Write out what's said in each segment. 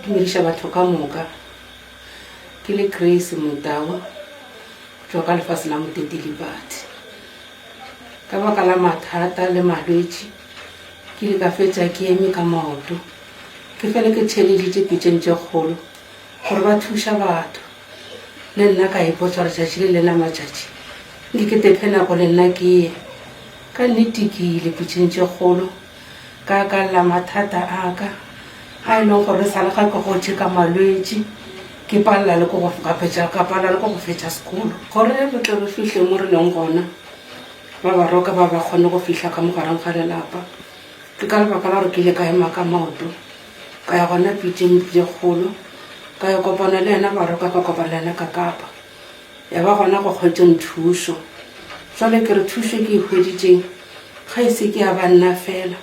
Dumediša batho ka moka. Ke le Grace Motau go tšwa ka lefase la Motete Liberty. Ka baka la mathata le malwetši ke ile ka fetša ke eme ka maoto. Ke fele ke theeleditše pitšeng tše kgolo gore ba thuša batho. Le nna ka ipotša gore tšatši le leng la matšatši nke ke tephe nako le nna ke ye. Ka nnete ke ile pitšeng tše kgolo ka ka lla mathata a ka a e leng gore sa le ga ke gotše ka malwetši ke palela le ko go fetša ka palela le ko go fetša sekolo. Gore re tle re fihle mo re leng gona ba baroka ba ba kgone go fihla ka mo gareng ga lelapa ke ka lebaka la gore ke ile ka ema ka maoto ka ya gona pitšeng tše kgolo ka ya kopana le yena baroka ka kopana le yena ka kapa Ya ba gona go hwetšeng thušo. Jwale ke re thušo ke e hweditšeng ga e se ke ya ba nna fela,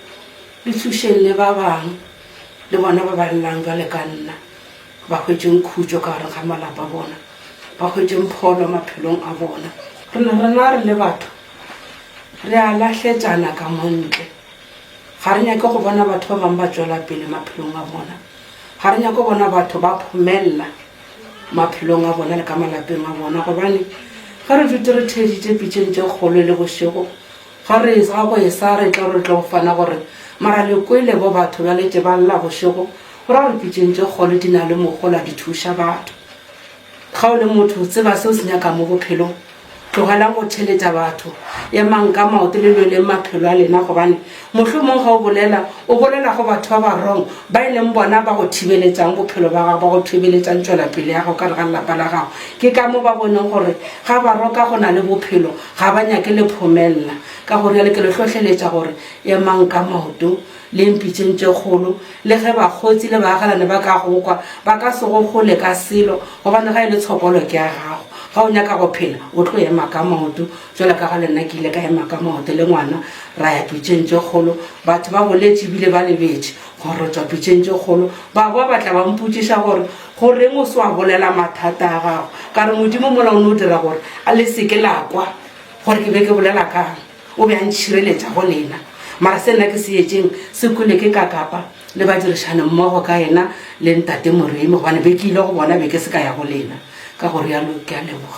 le thušeng le ba bang, le bona ba ba llang bjale ka nna, ba hwetšeng khutšo ka gare ga malapa a bona, ba hwetšeng pholo maphelong a bona. Rena rena re le batho re a lahletšana ka mo ntle, ga re nyake go bona batho ba bangwe ba tšwela pele maphelong a bona, ga re nyake go bona batho ba phomella. maphelong a bona le ka malapeng a bona gobane ge re dutse re theeditše pitšeng tše kgolo le bošego ga re ga go e sa re tla re tlo fana gore mara le kwele bo batho ba letse ba lla bošego go ra gore pitšeng tše kgolo di na le mogola di thuša batho ga o le motho tseba se o se nyakang mo bophelong Tlogelang go theletša batho. Emang ka maoto le lweleng maphelo a lena, gobane mohlomong ge o bolela, o bolela go batho ba ba wrong, ba e leng bona ba go thibeletšang bophelo ba gago, ba go thibeletšang tšwelapele ya gago ka gare ga lelapa la gago. Ke ka mo ba boneng gore ga ba roka go na le bophelo, ga ba nyake le phomella. Ka go rialo ke le hlohleletša gore emang ka maoto le mpitšeng tše kgolo, le ge bakgotsi le baagelani ba ka go kwa, ba ka se go hole ka selo, gobane ga e le tshokolo ke ya gago. Ga o nyaka go phela, o tlo ema ka maoto, jwalo ka ga le nna ke ile ka ema ka maoto le ngwana, ra ya pitšeng tše kgolo. Batho ba boletše ebile ba lebetše gore re tšwa pitšeng tše kgolo. Ba boa ba tla ba mpotšiša gore, Go reng o se wa bolela mathata a gago? Ka re, Modimo mola o no dira gore a le se ke la kwa gore ke be ke bolela kang. O be a ntšhireletša go lena. Mara se nna ke se etšeng se kwele ke Kakapa le badirišane mmogo ka yena le Ntate Moremi, gobane be ke ile go bona be ke se ka ya go lena. Ka go realo ke a leboga.